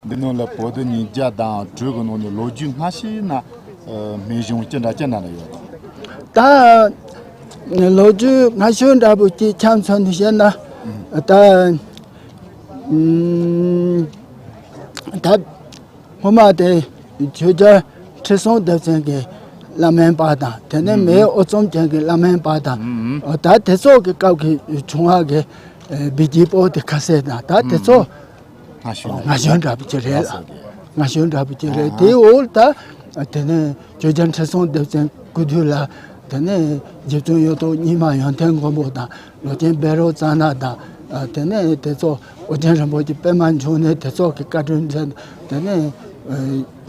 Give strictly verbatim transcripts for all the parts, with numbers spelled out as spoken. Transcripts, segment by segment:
འདི་ནང་ལ་བོད་ཟླ་ཉིས་བརྒྱ་དང་དྲུག་གི་ནང་ནས་ལོ་རྒྱུས་སྔ་ཤོས་ན་ཨ་སྨན་གཞུང་ཅི་འདྲ་ཅི་འདྲ་ཡོད་དམ། ད་ལོ་རྒྱུས་སྔ་ཤོས་འདྲ་པོ་ཅིག་ཆ་མཚོན་ནས་བཤད་ན། ད་ཨུམ་ད་སྔོན་མ་དེ་ཆོས་རྒྱལ་ཁྲི་སྲོང་ལྡེ་བཙན་གྱི་བླ་སྨན་པ་དང་། དེ་ནས་མེས་ཨོ་ཙོམ་ཅན་གྱི་བླ་སྨན་པ་དང་། ཨ་ད་དེ་ཚོ་གི་སྐབས་ཀྱི་བྱུང་བ་གི་ཨ་བི་ཇི་པོ་དེ་ཁ་ཤས་དང་། ད་དེ་ཚོ་སྔ་ཤོས་སྔ་ཤོས་འདྲ་པོ་ཅིག་རེད་ལ། སྔ་ཤོས་འདྲ་པོ་ཅིག་རེད། དེའི་འོག་ད་དེ་ནས་ཆོས་རྒྱལ་ཁྲི་སྲོང་ལྡེ་བཙན་སྐུ་དུས་ལ། དེ་ནས་རྗེ་བཙུན་གཡུ་ཐོག་རྙིང་མ་ཡོན་ཏན་མགོན་པོ་དང་། ལོ་ཆེན་བཻ་རོ་ཙ་ན་དང་། ཨ་དེ་ནས་དེ་ཚོ་ཨོ་རྒྱན་རིན་པོ་ཆེ་པད་མ་འབྱུང་གནས་དེ་ཚོ་གི་བཀའ་དྲིན་མཛད། དེ་ནས་ཨ་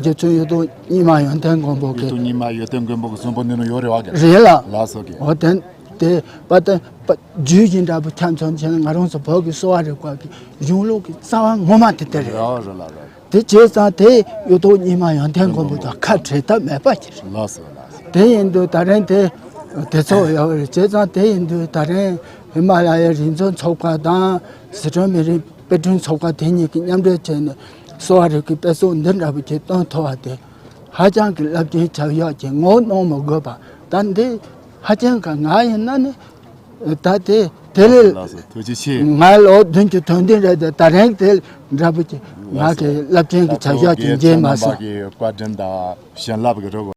རྗེ་བཙུན་གཡུ་ཐོག་རྙིང་མ་ཡོན་ཏན་མགོན་པོ་གི། གཡུ་ཐོག་རྙིང་མ་ཡོན་ཏན་མགོན་པོ་གི་གསུང་འབུམ་འདི་ནང་ཡོད་རེད་བ་གི། རེད་ལ། ལགས་སོ་གི། འོ་དེ་དེ་པ་དེ་པ་རྒྱུད་ཀྱི་འདྲ་པོ་ཆ་མཚོན་བྱས་ན། ང་རང་ཚོ་བོད་ཀྱི་གསོ་བ་རིག་པ་གི་གཞུང་ལུགས་ཀྱི་རྩ་བ་ངོ་མ་དེ་དེ་རེད། རེད་རེད་ལ་རེད། དེ་བྱས་ཙང་དེ་གཡུ་ཐོག་རྙིང་མ་ཡོན་ཏན་མགོན་པོ་དང་ཁ་བྲལ་ཐབས་མེད་པ་ཅིག་རེད། ལགས་སོ་ལགས་སོ། དེ་ཡིན་དུས་ད་རིང་དེ་དེ་ཚོ་ཡོད་རེད། བྱས་ཙང་དེ་ཡིན་དུས་ད་རིང་ཧི་མ་ལ་ཡའི་རིག་མཛོད་ཚོགས་པ་དང་སི་ཁྲོན་མི་རིགས་དཔེ་སྐྲུན་ཚོགས་པ་དེ་གཉིས་ཀྱིས་མཉམ་འབྲེལ་བྱས་ནས་གསོ་བ་རིག་གི་དཔེ་ཚོགས་འདི་འདྲ་པོ་ཅིག་བཏོན་ཐུབ་པ་དེ་ཧ་ཅང་གི་རླབས་ཆེན་ཁྱབ་བཞག་ཅིག་ངོ་གནོང་མི་དགོས་པ། ད་འདི་ཧ་ཅང་གི་ང་ཡིན་ན་ནི། ད་དེ་དེ་ལས་ལགས་སོ། ཐུགས་རྗེ་ཆེ། ང་ལོ་བདུན་ཅུ་དོན་བདུན་རེད་དེ། ད་རིང་དེ་འདྲ་པོ་ཅིག་ང་གི་རླབས་ཆེན་གྱི་བྱ་གཞག་ཅིག་མཇལ་མ་སོང་། བཀའ་དྲིན་དང་བྱིན་རླབས་ཀྱི་རོགས།